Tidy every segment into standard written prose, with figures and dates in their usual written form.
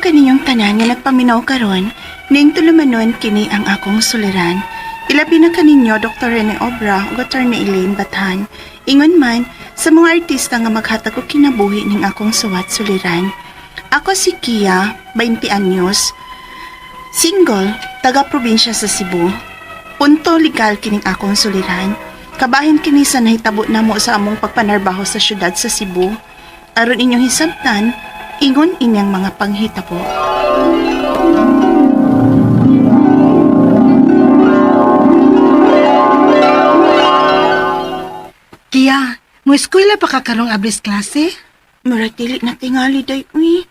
kaninyong tanan nga nagpaminaw karon, ning tulumanon kini ang akong suliran. Ilabi na kaninyo Dr. Rene Obra ug Attorney Elaine Bathan. Ingon man sa mga artista nga maghatag og kinabuhi ning akong suwat suliran. Ako si Kia, 20 anyos, single, taga probinsya sa Cebu. Punto legal kining akong suliran. Kabahin kini sa nahitabo namo sa among pagpanarbaho sa syudad sa Cebu. Aron inyong hisabtan, ingon inyang mga panghitabo. Kia, mo eskwela pa ka karong ablis klase? Murag dili na tingali day uy.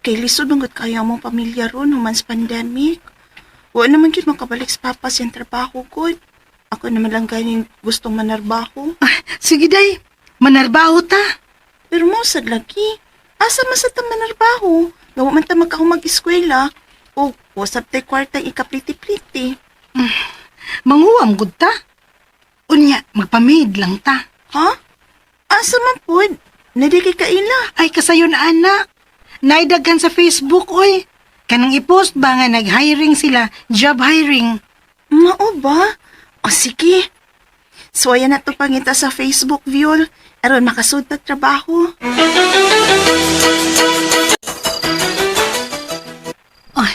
Kay lisod man gud kaya mong pamilya ron human sa pandemic. Wa naman gyud makabalik sa papa sa iyang trabaho gud. Ako naman lang ganing gustong manarbaho. Ah, sige day, manarbaho ta. Pero mo sad lagi. Asa man sa ta manarbaho? Gawa man ta magkahumag eskwela. O wasap tay kwarta ikapliti-pliti. Manguwam gud ta. Unya, magpamid lang ta. Ha? Asa man pud? Nadi kay kaila. Ay, kasayon ana. Naidaghan sa Facebook, oy. Kanang i-post ba nga nag-hiring sila, job hiring. Mao ba? O sige. Suwaya na to pangita sa Facebook, Viol. Aron makasud ta trabaho. Ay,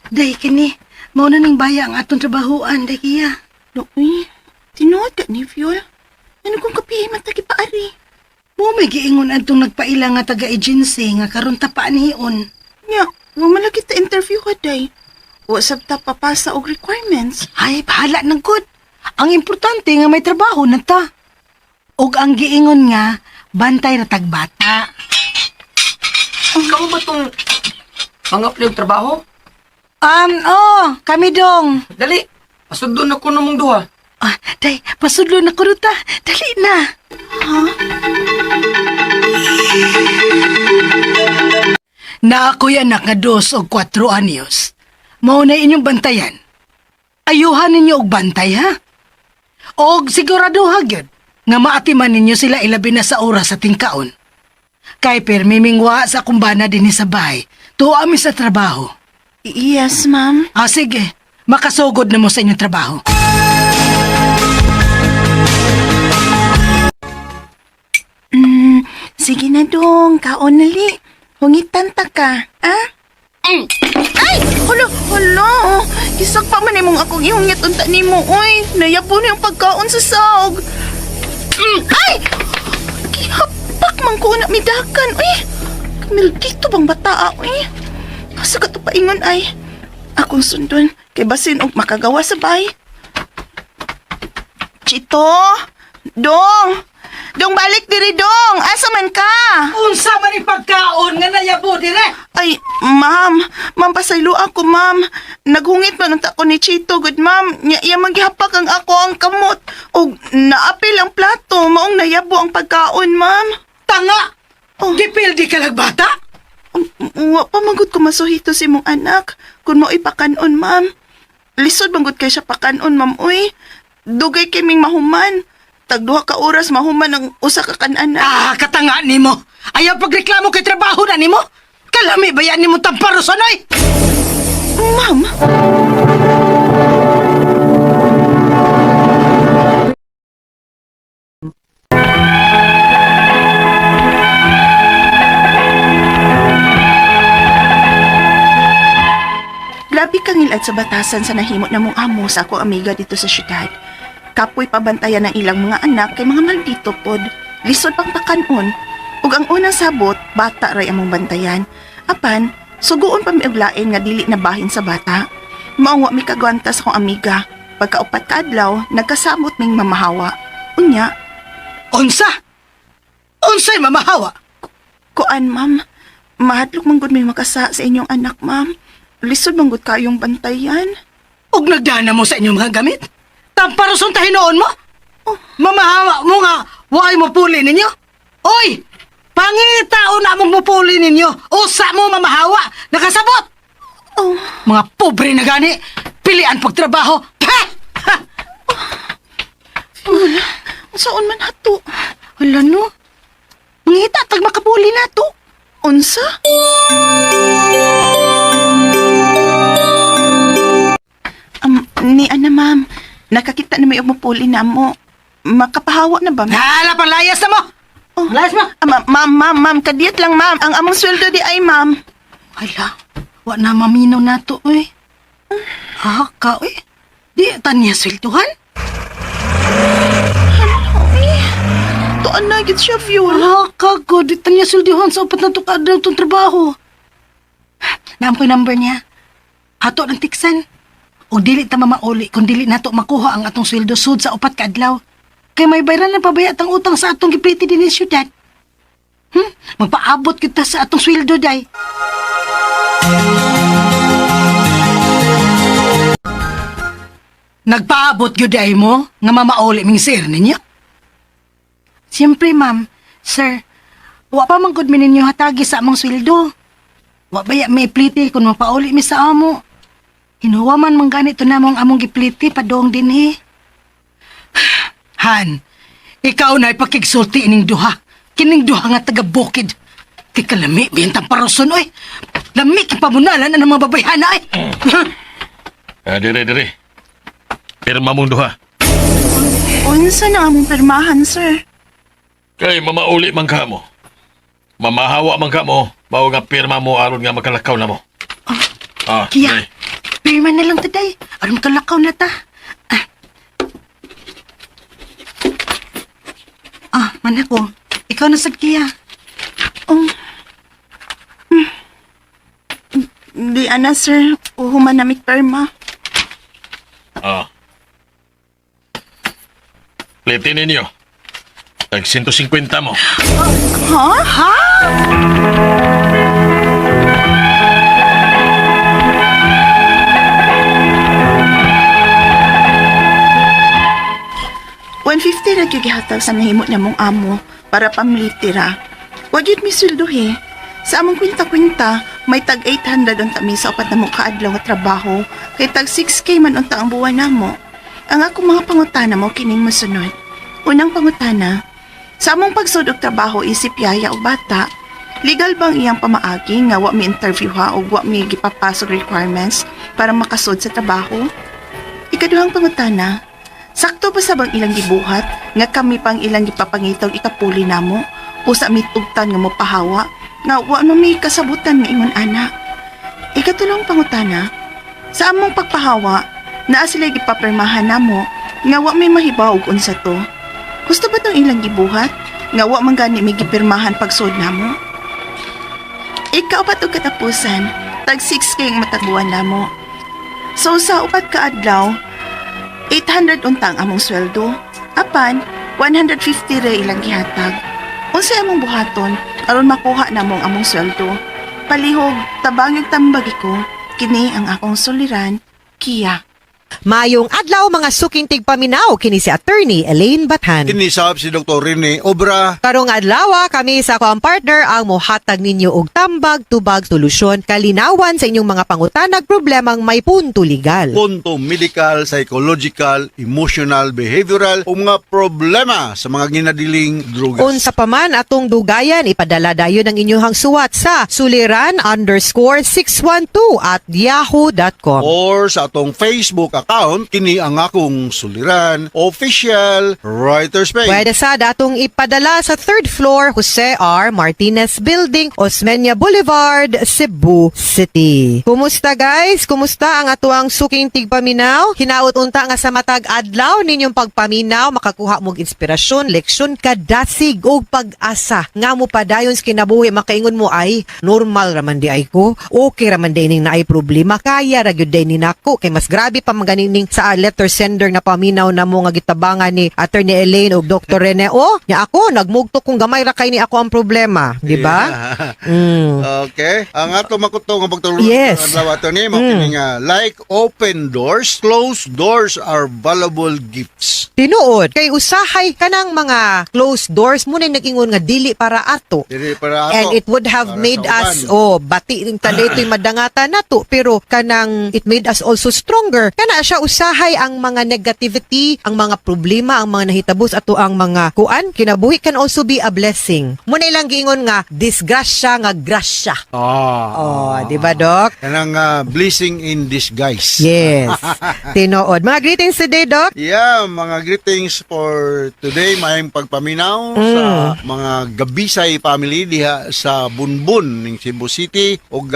day kini. Mao na ning baya ang atong trabahoan, day kiya. Uy, tinuod ka ni Viol. Ano kung kapihi man tagi paari? Mo may giingon adtong nagpaila nga taga-agency nga karon tapaan hion. Nya, wa man lagi ta interview ka day. Wasap ta papasa og requirements. Ay, bahala ng good. Ang importante nga may trabaho na ta. Og ang giingon nga, bantay ra tagbata. Kamu ba itong mga apply og trabaho? Oh, kami dong. Dali, pasundon ako ng mong duha. Ah, day, pasudlo na ko ta. Dali na. Ha? Na ako'y anak nga 2 o 4 anyos. Mao na inyong bantayan. Ayuhan ninyo og bantay, ha? Og sigurado ha, gyud, nga maatiman ninyo sila ilabi na sa oras sa tingkaon. Kay permimingwa sa kumbana dinhi sa bahay, tuwa mi sa trabaho. Yes, ma'am. Ah, sige, makasugod na mo sa inyong trabaho. Sige na dong, kaon na li. Hungitan ta ka, ah? Ay! Hala, hala! Gisak pa man imong akong ihungit unta nimo, oy. Nayabo na yung pagkaon sa saog. Ay! Gihapak man ko na midakan, oy. Kamildito bang bataa, oy. Asa ka to paingon ay? Akong sundon, kay basin og makagawa sa bay. Chito! Dong! Dong, balik diri, dong! Asa man ka? Unsa man ni pagkaon nga nayabo dire? Ay, ma'am. Ma'am, pasaylo ako, ma'am. Naghungit man unta ko ni Chito, good ma'am. Nya iya maghihapak ang ako ang kamot. Og naapil ang plato, maong nayabo ang pagkaon, ma'am. Tanga! Oh. Gipildi ka bata? Wa pa magud ko masuhito si imong anak. Kun mo ipakanon, ma'am. Lisod manggod kay siya pakanon, ma'am, uy. Dugay kay ming mahuman. Tag 2 ka oras mahuman ang usa ka kananan. Ah, katanga nimo. Ayaw pagreklamo kay trabaho na nimo. Kalami ba yan nimo tamparosan ay? Ma'am. Grabe kang ilad sa batasan sa nahimo na mong amo sa akong amiga dito sa syudad. Kapoy pabantayan ang ilang mga anak kay mga maldito pod. Lisod pang pakanon. Ug ang unang sabot, bata ray among bantayan. Apan, suguon pa mi og lain nga dili na bahin sa bata. Maong wa mi kagwanta sa akong amiga. Pagkaupat ka adlaw, nagkasamot ming mamahawa. Unya, Unsa? Unsay mamahawa? kuan ma'am, mahadlok man gud may makasa sa inyong anak ma'am. Lisod man gud kayong bantayan. Ug nagdana mo sa inyong mga gamit? Tamparoson ta hinuon mo? Mamahawa mo nga, waay mo puli ninyo? Oy! Pangitao na mong mupuli ninyo. Usa mo mamahawa. Nakasabot! Oh, Mga pobre na gani. Pilian pagtrabaho. Ha! Ha! wala. Unsaon man hato? Hala no. Mangita tag makapuli na to. Unsa? Ni ana, ma'am. Nakakita na may umupuli na mo. Makapahawa na ba, ma'am? Hala, palayas na mo! Oh. Layas mo! Ah, ma'am, ma'am, ma'am, ma'am, kadiyot lang, ma'am. Ang among sweldo di ay, ma'am. Hala, wa na maminaw na to, uy. Ah, ka, uy. Di, tanya swelduhan. Uy, tuan na, gid siya, Viola. Wala ka ko, di tanya swelduhan sa upat na to kaadlaw tong trabaho. Naam ko'y number niya. Ato ng tiksan. O dili ta mamauli kung dili nato makuha ang atong sweldo sud sa upat ka adlaw. Kay may bayran na pabayat ang utang sa atong gipliti din sa syudad. Magpaabot kita sa atong sweldo day. Nagpaabot gyud ay mo nga mamauli ming sir ninyo. Siyempre, ma'am, sir, wa pa man gud mi ninyo hatagi sa among sweldo. Wa baya may pliti kung mapauli mi sa amo. Hinuwa man man ganito namong among gipliti padong dinhi. Han, ikaw na ipakigsulti ining duha. Kining duha nga taga bukid. Kay kalami, bintang paroson, oy. Lami kang pamunalan ang mga babayhana, ay. Ah, dire, dire. Pirma mong duha. Unsa na among pirmahan, sir? Kay mamauli man ka mo. Mamahawa man ka mo. Bawo nga pirma mo aron nga makalakaw na mo. Ah, Kiya, dire. pirma na lang today. Aron kalakaw na ta. Ah, ah manako. Ikaw na sad Kiya. Oh. Di ana, sir. Uhuman na pirma. Ah. Plete ninyo. Tag 150 mo. Ha? Ha? $150 ra gyud gihatag sa nahimo namong amo para pamlitira. Wa gyud mi sweldohe. Sa among kwinta-kwinta, may tag 800 unta mi sa upat namo kaadlaw nga trabaho, kay tag 6K man unta ang buwan namo. Ang akong mga pangutana mo kining mosunod. Unang pangutana, sa among pagsud og trabaho isip yaya og bata, legal bang iyang pamaagi nga wa mi interview ha og wa mi gipapasok requirements para makasud sa trabaho? Ikaduhang pangutana, sakto ba sa bang ilang gibuhat nga kami pang ilang gipapangitaw ikapuli namo o sa mitugtan nga mopahawa nga wa man may kasabutan nga ingon ana? Ikatulong pangutana, sa among pagpahawa, naa sila gipapirmahan namo nga wa may mahibaw og unsa to. Gusto ba tong ilang gibuhat nga wa man gani may gipirmahan pagsud namo? Ikaupat og katapusan, tag 6K ang matagbuan namo. So sa upat ka adlaw, 800 unta ang among sweldo. Apan, 150 ra ilang gihatag. Unsay among buhaton aron makuha namo ang among sweldo? Palihog, tabangig tambagi ko, kini ang akong suliran, Kia. Mayong adlaw mga suking tigpaminaw kini si Attorney Elaine Bathan. Kinisab si Dr. Rene Obra. Karong adlaw kami sa akong partner ang mohatag ninyo og tambag tubag solusyon kalinawan sa inyong mga pangutanag problemang may punto legal. Punto medical, psychological, emotional, behavioral o mga problema sa mga ginadiling drugas. Unsa pa man atong dugayan, ipadala dayon ang inyong suwat sa suliran_612@yahoo.com. Or sa atong Facebook account, kini ang akong suliran, official writer's page. Pwede sa datong ipadala sa third floor Jose R. Martinez Building, Osmeña Boulevard, Cebu City. Kumusta guys? Kumusta ang atuang suking tigpaminaw? Hinaut unta nga sa matag adlaw ninyong pagpaminaw makakuha mog inspirasyon, leksyon, kadasig og pag-asa. Nga mo padayon sa kinabuhi makaingon mo ay normal raman di ay ko. Okay raman di ning naay problema kaya ra gyud day ni nako kay mas grabe pa man ganining sa letter sender na paminaw na mo nga gitabangan ni Attorney Elaine ug Dr. Rene. Oh, nya ako nagmugto kung gamay ra kay ni ako ang problema, di ba? Yeah. Okay. Ang ato makuto nga pagtulong adlaw ato ni mo kini nga like open doors, closed doors are valuable gifts. Tinuod kay usahay kanang mga closed doors mo na nag-ingon nga dili para ato. Dili para ato. And it would have Para made sa us uban. oh bati ning talito'y madangata nato pero kanang it made us also stronger. Kana na siya usahay ang mga negativity, ang mga problema, ang mga nahitabos ato ang mga kuan kinabuhi can also be a blessing. Muna ilang giingon nga disgrasya nga grasya. Oh, di ba, Doc? Kanang blessing in disguise. Yes. Tinuod. Mga greetings today, Doc. Yeah, mga greetings for today. Maayong pagpaminaw sa mga Gabisay family diha sa Bunbun ning Cebu City ug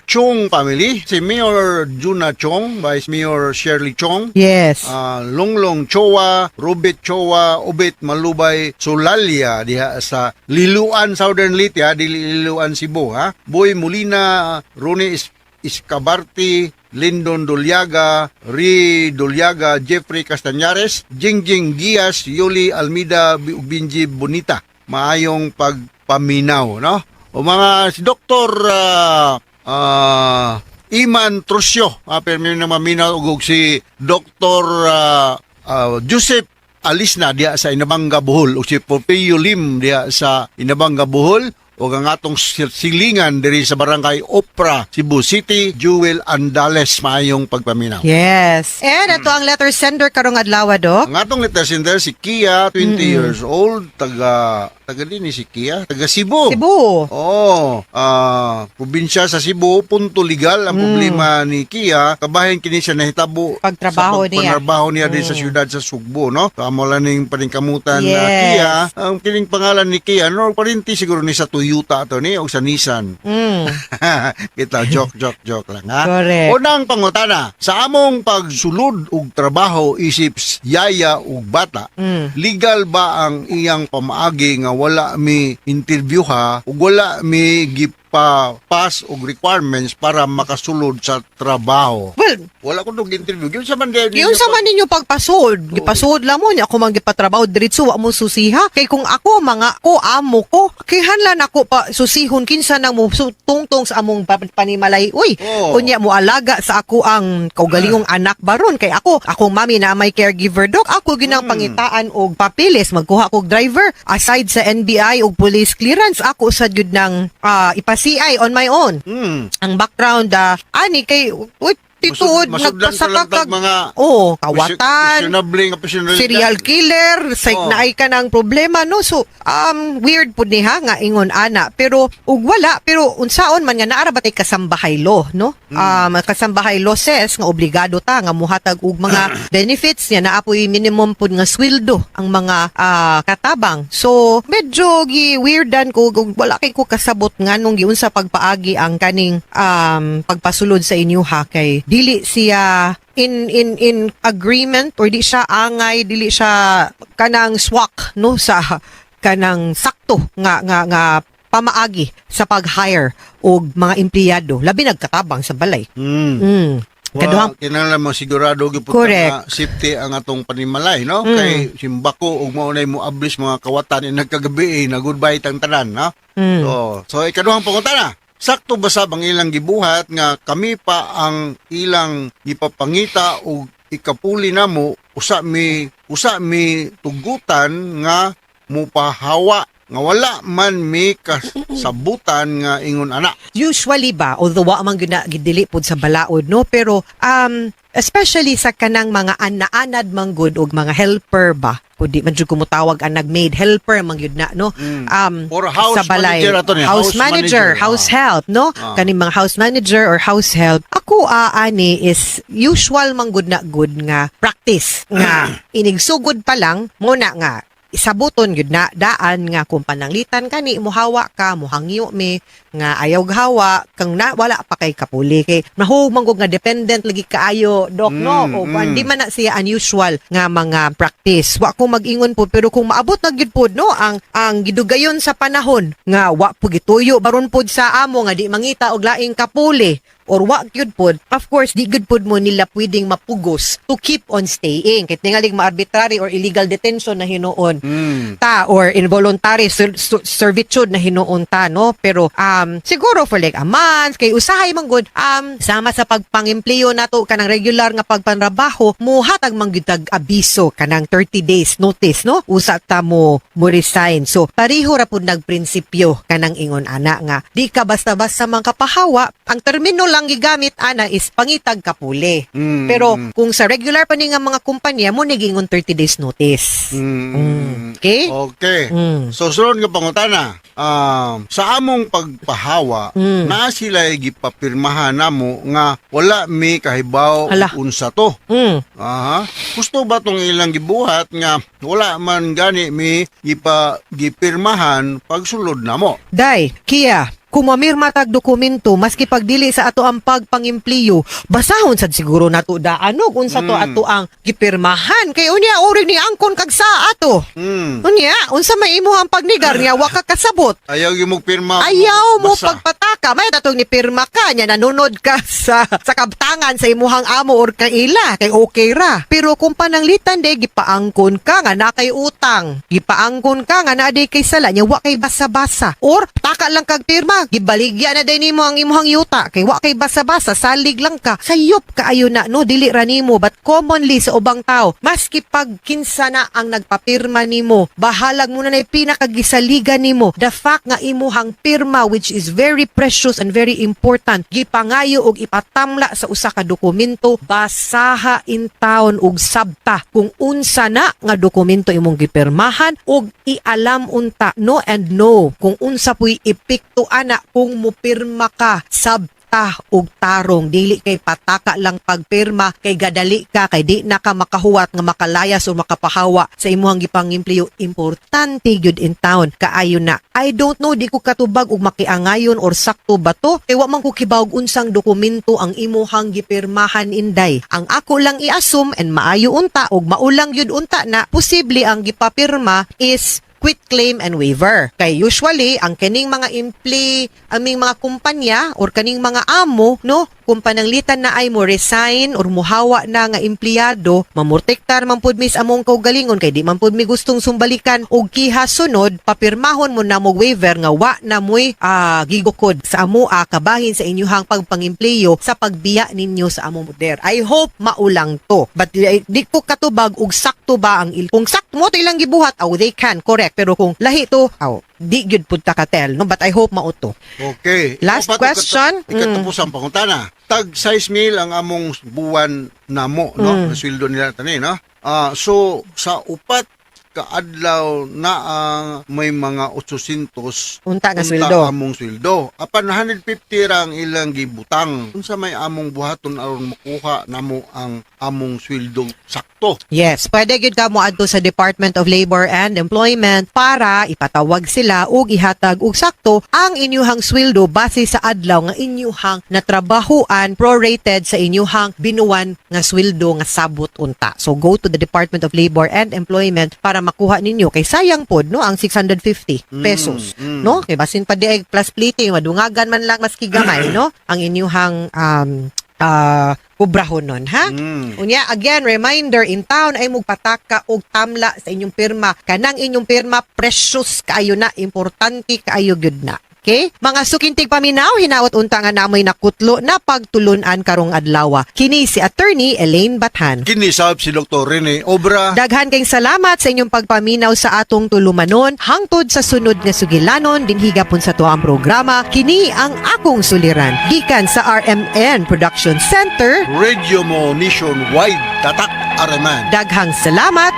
Chong family, si Mayor Juna Chong, Vice Mayor Shirley Chong. Longlong Chowa, Robert Chowa, Obet Malubay, Solalia diha sa Liluan, Southern Leyte ha, dili Liluan Cebu ha. Boy Molina, Ronnie Escabarti, Lindon Doliaga, Ri Doliaga, Jeffrey Castañares, Jingjing Gias, Yuli Almida, Binji Bonita. Maayong pagpaminaw, no? O mga si Dr. Iman Trusio, pero na maminaw ug si Dr. Joseph Alisna diha sa Inabanga Bohol ug si Porpillo Lim diha sa Inabanga Bohol ug ang atong silingan diri sa Barangay Opra, Cebu City, Jewel Andales. Maayong pagpaminaw. Yes. And ito ang letter sender karong adlaw, Doc. Ang atong letter sender si Kia, 20 years old, taga taga din ni si Kia, taga Cebu. Cebu. Oh, probinsya sa Cebu, punto legal ang problema ni Kia. Kabahin kini siya nahitabo Pagtrabaho sa niya. pagpanarbaho niya din sa siyudad sa Sugbo, no? So, amo lang ning paningkamutan na Kia. Ang kining pangalan ni Kia, no, parinti siguro ni sa Toyota to ni o sa Nissan. Kita joke joke joke lang ha. Correct. Unang pangutana, sa among pagsulod og trabaho isip yaya ug bata, legal ba ang iyang pamaagi nga wala mi interview ha ug wala mi gipa pass og requirements para makasulod sa trabaho? Well, Wala ko dog interview. Giunsa man din yung sa man ninyo pagpasod, gipasod lang mo niya ako man gipatrabaho diretso wa mo susiha. Kay kung ako mga ko amo ko, kinahanglan ako pa susihon kinsa nang mo tungtong sa among panimalay. Uy, unya mo alaga sa ako ang kaugalingong anak baron kay ako akong mami na may caregiver, dok. Ako ginang pangitaan og papeles, magkuha kog driver aside sa NBI og police clearance, ako sad gyud nang ipa-CI on my own. Ang background ani kay uy tituod Masudlan nagpasaka ka lang kag tag mga oh kawatan, questionable nga personalidad. serial killer, say naay ka ng problema, no? So weird pud ni ha nga ingon ana, pero ug wala, pero unsaon man nga naara ba tay kasambahay law, no? Kasambahay law says nga obligado ta nga muhatag og mga benefits niya, naa poy minimum pud nga sweldo ang mga katabang. So medyo gi weirdan ko ug wala kay ko kasabot nganong giunsa pagpaagi ang kaning pagpasulod sa inyo ha, kay dili siya in agreement or di siya angay, dili siya kanang swak, no, sa kanang sakto nga pamaagi sa pag-hire og mga empleyado, labi nagkatabang sa balay. Wa, Kaduhang kinahanglan mo sigurado gyud pud nga safety ang atong panimalay, no? Kay simbako ug mao nay mo ablis mga kawatan in nagkagabi eh, na goodbye tang tanan, no? So ikaduhang pangutana. Sakto ba sab ang ilang gibuhat nga kami pa ang ilang gipapangita og ikapuli namo usa mi tugutan nga mupahawa nga wala man mi kasabutan nga ingon ana? Usually ba, although wa man gyud na gidili pod sa balaod, no, pero especially sa kanang mga ana-anad man gud og mga helper ba, kundi man jud kumutawag ang nag-maid helper man gyud na, no, Or house sa balay. manager ato ni, house, house manager, manager. House help, no, kaning mga house manager or house help, ako ani is usual man gud na good nga practice nga inigsugod pa lang mo na nga isabuton gyud na daan nga kung pananglitan kani muhawa ka, muhangyo mi nga ayaw hawa kang na wala pa kay kapuli, kay mahug man gud nga dependent lagi kaayo, dok, no? O di man na siya unusual nga mga practice. Wa ko mag-ingon po, pero kung maabot na gyud pod, no, ang gidugayon sa panahon nga wa po gituyo baron pod sa amo nga di mangita og laing kapuli or wa gyud pod, of course di gyud pod mo nila pwedeng mapugos to keep on staying kay tingalig ma-arbitrary or illegal detention na hinuon ta or involuntary servitude na hinuon ta, no? Pero siguro for like a month, kay usahay man gud sama sa pagpangempleyo nato kanang regular nga pagpanrabaho, muhatag man gyud tag abiso kanang 30 days notice, no, usa ta mo resign. So pareho ra pud nagprinsipyo kanang ingon ana nga di ka basta-basta man kapahawa. Ang termino lang lang gigamit ana is pangitag kapuli. Pero kung sa regular pa ni nga mga kumpanya mo nigingon 30 days notice. Okay? Okay. So sunod nga pangutana, sa among pagpahawa, naa sila gipapirmahan namo nga wala mi kahibaw Hala. unsa to. Aha. Gusto ba tong ilang gibuhat nga wala man gani mi gipirmahan pagsulod namo? Day, Kia, kung mamirma tag dokumento maski pagdili sa ato ang pagpangimpliyo, basahon sad siguro nato daan og unsa to ato ang gipirmahan kay unya uri ni angkon kag sa ato. Unya, unsa may imo ang pagnigar nga wa ka kasabot? Ayaw gyud mo pirma. Ayaw mo basa. pagpataka. May tatong ni pirma ka nya nanunod ka sa kabtangan sa imuhang amo or kaila kay okay ra. Pero kung pananglitan de gipaangkon ka nga na kay utang, gipaangkon ka nga naa day kay sala nya wa kay basa-basa or taka lang kag pirma, gibaligya na day nimo ang imuhang yuta kay wa kay basa-basa, salig lang ka. Sayop kaayo na no, dili ra nimo, but commonly sa ubang tao, maski pag kinsa na ang nagpapirma nimo, bahalag mo na na pinakagisaligan nimo, the fact nga imuhang pirma, which is very precious and very important, gipangayo og ipatamla sa usa ka dokumento, basaha in town og sabta kung unsa na nga dokumento imong gipirmahan og ialam unta no and no kung unsa puy epekto ana kung mupirma ka. Sabta og tarong, dili kay pataka lang pagpirma kay gadali ka kay di na ka makahuwat nga makalayas o makapahawa sa imuhang gipangimpliyo. Importante gyud in town kaayo na. I don't know, di ko katubag og makiangayon or sakto ba to kay wa man ko kibaw og unsang dokumento ang imuhang gipirmahan, inday. Ang ako lang i-assume and maayo unta og maulang gyud unta na posible ang gipapirma is quit claim and waiver. Kay usually ang kaning mga aming mga kumpanya or kaning mga amo no, kung pananglitan na ay mo resign or muhawa na nga empleyado, mamurtektar man pud mis among kaugalingon kay di man pud mi gustong sumbalikan og kiha sunod, papirmahon mo na mo waiver nga wa na moy gigukod sa amoa kabahin sa inyuhang pagpangempleyo sa pagbiya ninyo sa among poder. I hope maulang to. But di ko katubag og sakto ba ang kung sakto mo to ilang gibuhat, aw they can correct, pero kung lahi to, aw di gyud pud ta katel no, but I hope mao to. Okay. Last Ikaw pa, question. Ikatapos ang pangutana. Tag 6 mil ang among buwan namo, no? Ang sweldo nila tani, no? So sa 4 ka adlaw na ang may mga 800 Unta nga sweldo. Among sweldo. Apan 150 ra ang ilang gibutang. Unsa may among buhaton aron makuha namo ang among sweldo sakto? Yes, pwede gyud ka mo adto sa Department of Labor and Employment para ipatawag sila ug ihatag og sakto ang inyuhang sweldo base sa adlaw nga inyuhang natrabahuan, prorated sa inyuhang binuwan nga sweldo nga sabot unta. So go to the Department of Labor and Employment para makuha ninyo kay sayang pod no ang 650 pesos no, kay basin pa di ay plus plating, madungagan man lang maski gamay no ang inyuhang kubrahon nun ha. Unya, again, reminder, in town ay mugpataka og tamla sa inyong pirma. Kanang inyong pirma, precious kaayo na, importante kaayo gyud na. Okay? Mga suking tigpaminaw, hinaot unta nga namoy nakutlo na pagtulunan karong adlaw. Kini si Attorney Elaine Bathan. Kini sab si Dr. Rene Obra. Daghan kayong salamat sa inyong pagpaminaw sa atong tulumanon. Hangtod sa sunod nga sugilanon, dinhi gapon sa tuang programa, kini ang akong suliran. Gikan sa RMN Production Center, Radio Mo Nationwide. Tatak RMN. Daghang salamat.